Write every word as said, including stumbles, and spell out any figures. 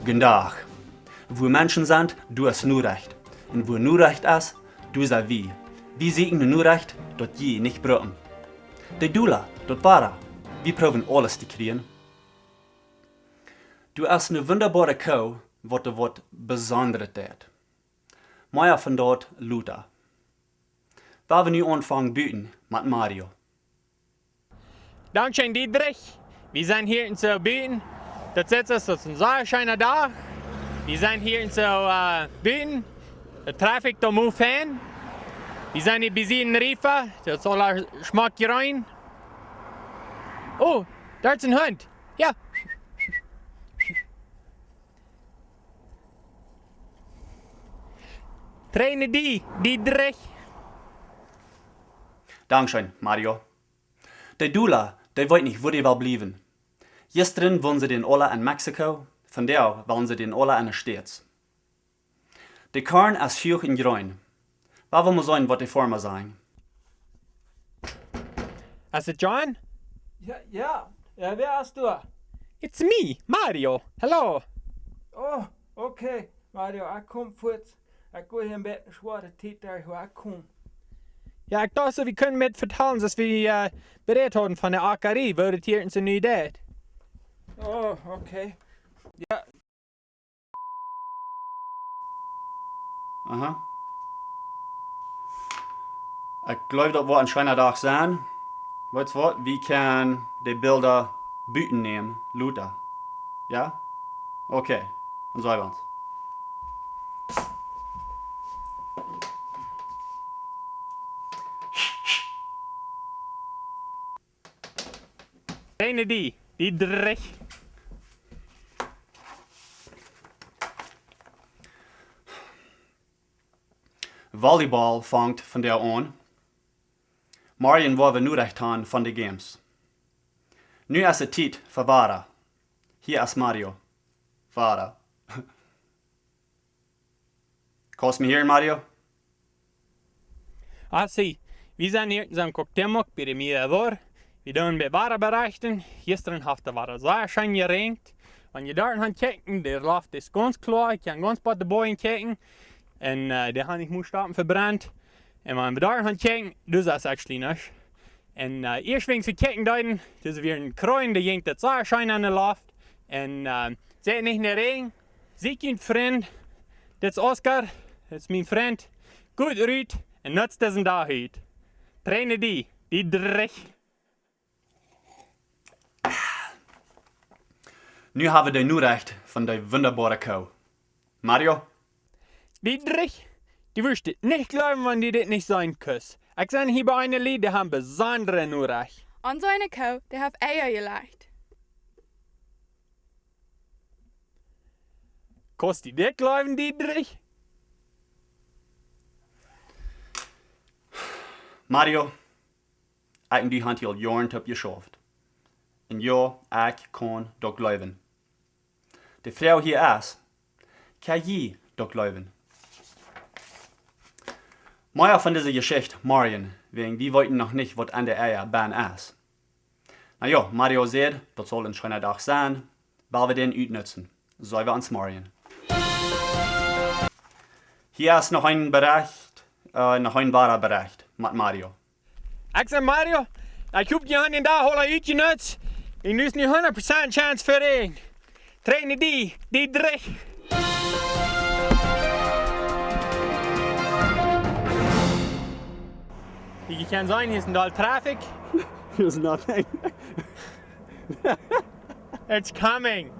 Goondach. Wua Menschen sent, doa es Norecht. Un wua Norecht es, doa sent wie. Wie sieekjen de Norecht, daut jie nich brucken. De Dula, daut wia, wie proowen aules to kjrieen. Doa es eene wundaboare Koo, waut doa waut Besondret deit. Mea von daut lota. Wie woaren nu aunfangen buten met Mario. Dankscheen, Diedrich. Wie sent hia en soo buten. Daut sitt soo, daut es een sea scheena Dach. Wie sent hia en soo, äh, buten. De Traffic doa move fein. Wie sent hia bie sienen Riefa. Daut es aula schmock jrein. Oh, doa es een Hunt. Jo. Traine die, Diedrich. Dankscheen, Mario. De Dula, dee weet nich, wua dee well bliewen. Jistren wullen see dän aula en Mexiko, vondoag wellen see dän aula en de States. De Korn es huach un jrein. Wie woaren mol seenen, waut de Foarma sajen. Is it John? Jo, jo. Jo, wäa es doa? It's me, Mario. Hello. Oh, okay, Mario, ekj kom fuaz. Ekj go hia een bät schwoare Tiet derch, wua ekj kom. Jo, ekj docht soo, wie kunnen met vetalen, daut wie, äh, berät hauden von de Akarie, woo daut hia en soo nu deit. Oh, okay. Jo. Aha. Ekj gleew, daut woat een scheena Dach sennen. Weetst waut? Wie kjennen de Bilda buten nämen, lota. Jo? Okay. Dan seenen wie ons. Traine die, Diedrich. Volleyball fangt vondoag aun. Morjen woa wie Norecht han von de Games. Nu es et Tiet fa Wada. Hia es Mario. Wada. Kaust mie hieren, Mario? Ah, sí. Wie sent hia en Cuauhtémoc bie de Mirador. Wie doonen bie Wada berechten. Jistren haft et Wada sea scheen jeräajent. Wan jie doa han kjikjt, de Loft es gaunz kloa. Ekj kaun gaunz bot de Bojen kjikjen. Un, äh, dee han ekj mol stoakj vebrent. Un wan wie doa han kjikjt, daut es actually nuscht. Un, äh, ieescht wan wie kjikjen deeden, daut wia een Kjreien, dee jinkj daut sea scheen aun de Loft. Un, äh, see nich en de Räajen, see kjeem Frind, dit es Oscar, dit es mien Frint, goot rut un nutzt disen Dach ut. Traine die, Diedrich. Nu hab wie de Norecht von de wundaboare Koo. Mario? Diedrich, du woascht et nich jleewen, wan du dit nich seenen kaust. Ekj sie hia bie eene Lied, dee han besondre Norecht. Aun siene Koo, dee haft Eia jelajcht. Kaust du dit jleewen, Diedrich? Mario, ekj un du han hia aul Joaren toop jeschauft. Un jo, ekj kaun daut jleewen. De Froag hia es, kaun jie daut jleewen? Mea von dise Jeschicht morjen, wäajen wie weeten noch nich, waut aun de Eia bennen es. Na jo, Mario sajcht, daut saul een scheena Dach sennen, well wie dän utnutzen. Seenen wie ons morjen. Hia es noch een Berecht, äh, noch een Wadaberecht met Mario. Ekj sie Mario. Ekj hop, jie han dän Dach aula utjenutzt. Un nu es nu hundat Prozent Chance fa Räajen. Traine die, Diedrich. Wie jie kjennen seenen, hia es een Deel Traffic. There's nothing. It's coming.